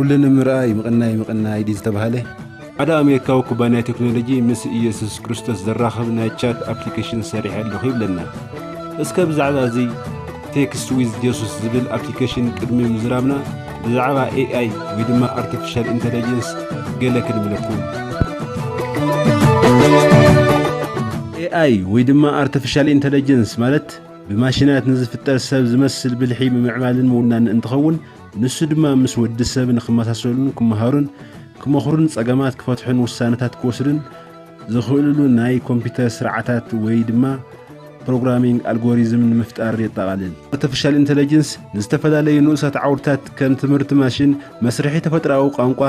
ኩሉ ንምርኣይ ምቕናይ ምቕናይ ድዩ ዝተባህለ? ሓደ ኣሜሪካዊ ኩባንያ ቴክኖሎጂ ምስ ኢየሱስ ክርስቶስ ዘራኽብ ናይ ቻት ኣፕሊኬሽን ሰሪሐ ኣለኹ ይብለና። እስከ ብዛዕባ እዚ ቴክስት ዊዝ ጀሱስ ዝብል ኣፕሊኬሽን ቅድሚ ምዝራብና ብዛዕባ ኤኣይ ወይ ድማ ኣርቲፊሻል ኢንተለጀንስ ገለ ክንብለኩም። ኤኣይ ወይ ድማ ኣርቲፊሻል ኢንተለጀንስ ማለት ብማሽናት ንዝፍጠር ሰብ ዝመስል ብልሒ ምምዕባልን ምውናን እንትኸውን፣ ንሱ ድማ ምስ ወዲ ሰብ ንክመሳሰሉን ክመሃሩን ክመኽሩን ጸገማት ክፈትሑን ውሳነታት ክወስዱን ዝኽእልሉ ናይ ኮምፒውተር ስርዓታት ወይ ድማ ፕሮግራሚንግ ኣልጎሪዝም ንምፍጣር የጠቓልል። ኣርቲፊሻል ኢንተለጀንስ ንዝተፈላለዩ ንኡሳት ዓውድታት ከም ትምህርቲ ማሽን፣ መስርሒ ተፈጥሮኣዊ ቋንቋ፣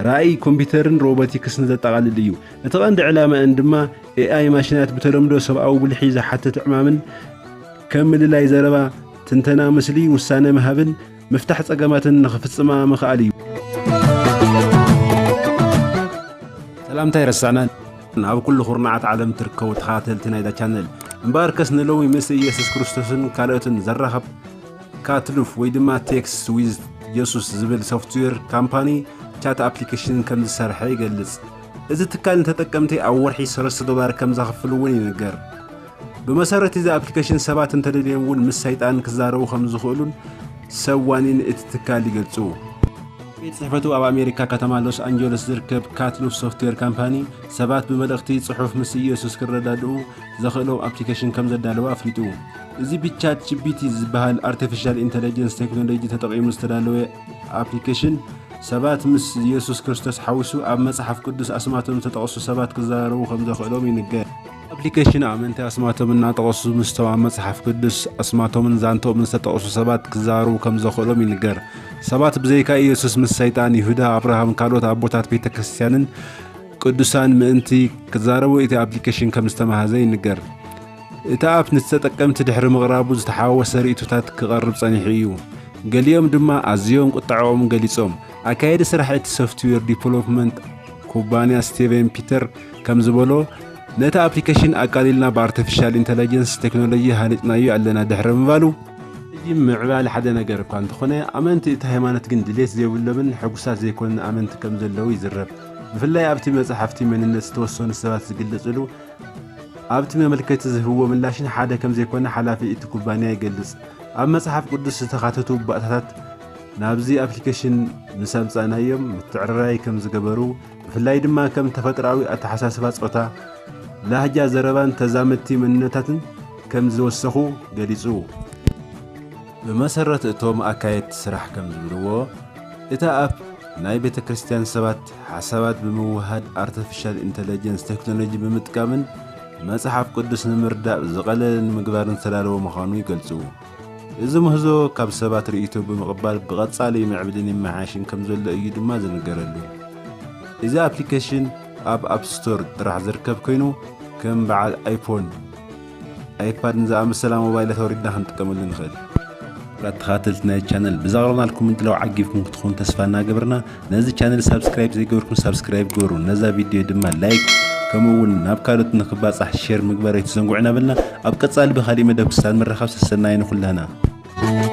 ራእይ ኮምፒውተርን ሮቦቲክስን ዘጠቓልል እዩ። እቲ ቀንዲ ዕላማእን ድማ ኤኣይ ማሽናት ብተለምዶ ሰብኣዊ ብልሒ ዝሓትት ዕማምን ከም ምልላይ ዘረባ፣ ትንተና ምስሊ፣ ውሳነ ምሃብን ምፍታሕ ጸገማትን ንኽፍጽማ ምኽኣል እዩ። ሰላምታ ይረሳዕናን ኣብ ኩሉ ኩርናዓት ዓለም ትርከቡ ተኸታተልቲ ናይዛ ቻነል። እምበኣርከስ ንሎሚ ምስ ኢየሱስ ክርስቶስን ካልኦትን ዘራኸብ ካትሉፍ ወይ ድማ ቴክስት ዊዝ ጀሱስ ዝብል ሶፍትዌር ካምፓኒ ቻት ኣፕሊኬሽን ከም ዝሰርሐ ይገልጽ። እዚ ትካል ንተጠቀምቲ ኣብ ወርሒ ሰለስተ ዶላር ከም ዘኽፍል እውን ይንገር። ብመሰረት እዚ ኣፕሊኬሽን ሰባት እንተደልዮም እውን ምስ ሰይጣን ክዛረቡ ከም ዝኽእሉን ሰብ ዋኒን እቲ ትካል ይገልጹ። ቤት ጽሕፈቱ ኣብ ኣሜሪካ ከተማ ሎስ ኣንጀለስ ዝርከብ ካትሉፍ ሶፍትዌር ካምፓኒ ሰባት ብመልእኽቲ ጽሑፍ ምስ ኢየሱስ ክረዳድኡ ዘኽእሎም ኣፕሊኬሽን ከም ዘዳለወ ኣፍሊጡ። እዚ ብቻት ጂ ፒ ቲ ዝበሃል ኣርቲፊሻል ኢንተለጀንስ ቴክኖሎጂ ተጠቒሙ ዝተዳለወ ኣፕሊኬሽን ሰባት ምስ ኢየሱስ ክርስቶስ ሓዊሱ ኣብ መጽሓፍ ቅዱስ ኣስማቶም ዝተጠቕሱ ሰባት ክዘራረቡ ከም ዘኽእሎም ይንገር። ኣፕሊኬሽን ኣመንቲ ኣስማቶም እናጠቐሱ ምስቶም ኣብ መጽሓፍ ቅዱስ ኣስማቶምን ዛንትኦምን ዝተጠቕሱ ሰባት ክዘራረቡ ከም ዘኽእሎም ይንገር። ሰባት ብዘይካ ኢየሱስ ምስ ሰይጣን፣ ይሁዳ፣ ኣብርሃም፣ ካልኦት ኣቦታት ቤተ ክርስቲያንን ቅዱሳን ምእንቲ ክዛረቡ እቲ ኣፕሊኬሽን ከም ዝተማህዘ ይንገር። እቲ ኣፕ ንተጠቀምቲ ድሕሪ ምቕራቡ ዝተሓዋወሰ ርእይቶታት ክቐርብ ጸኒሑ እዩ። ገሊኦም ድማ ኣዝዮም ቁጠዐኦም ገሊጾም። ኣካየዲ ስራሕ እቲ ሶፍትዌር ዲቨሎፕመንት ኩባንያ ስቲቨን ፒተር ከም ዝበሎ፣ ነቲ ኣፕሊኬሽን ኣቃሊልና ብኣርቲፊሻል ኢንተለጀንስ ቴክኖሎጂ ሃኒጽናዮ ኣለና ድሕሪ ምባሉ፣ እዚ ምዕባለ ሓደ ነገር እኳ እንተኾነ፣ ኣመንቲ እቲ ሃይማኖት ግን ድሌት ዘይብሎምን ሕጉሳት ዘይኮኑን ኣመንቲ ከም ዘለዉ ይዝረብ። ብፍላይ ኣብቲ መጽሓፍቲ መንነት ዝተወሰኑ ሰባት ዝግለጽሉ ኣብቲ መመልከቲ ዝህብዎ ምላሽን ሓደ ከም ዘይኮነ ሓላፊ እቲ ኩባንያ ይገልጽ። ኣብ መጽሓፍ ቅዱስ ዝተኻተቱ ባእታታት ናብዚ ኣፕሊኬሽን ምስ ኣምጻእናዮም ምትዕርራይ ከም ዝገበሩ፣ ብፍላይ ድማ ከም ተፈጥሮኣዊ ኣተሓሳስባ፣ ጾታ፣ ላህጃ ዘረባን ተዛመድቲ መንነታትን ከም ዝወሰኹ ገሊጹ። ብመሰረት እቶም ኣካየድቲ ስራሕ ከም ዝብልዎ፣ እታ ኣፕ ናይ ቤተ ክርስቲያን ሰባት ሓሳባት ብምውህሃድ ኣርቲፊሻል ኢንተለጀንስ ቴክኖሎጂ ብምጥቃምን መጽሓፍ ቅዱስ ንምርዳእ ዝቐለለ ንምግባርን ዝተዳለወ ምዃኑ ይገልጹ። እዚ ምህዞ ካብ ሰባት ርእይቶ ብምቕባል ብቐጻሊ ይምዕብልን ይመሓየሽን ከም ዘሎ እዩ ድማ ዝንገረሉ። እዚ ኣፕሊኬሽን ኣብ ኣፕ ስቶር ጥራሕ ዝርከብ ኮይኑ ከም በዓል ኣይፎን፣ ኣይፓድን ዝኣመሰላ ሞባይላት ኣውሪድና ክንጥቀመሉ ንኽእል። ክቡራት ተኸታተልቲ ናይ ቻነል፣ ብዛቕረብናልኩም ምድላው ዓጊብኩም ክትኾኑ ተስፋ እናገበርና፣ ነዚ ቻነል ሳብስክራይብ ዘይገበርኩም ሳብስክራይብ ግበሩ፣ ነዛ ቪድዮ ድማ ላይክ፣ ከምኡ እውን ናብ ካልኦት ንክባጻሕ ሼር ምግባር ኣይትዘንግዑ እናበልና፣ ኣብ ቀጻሊ ብኻሊእ መደብ ክሳብ ምርኻብ ሰሰናዩ ንኹላህና።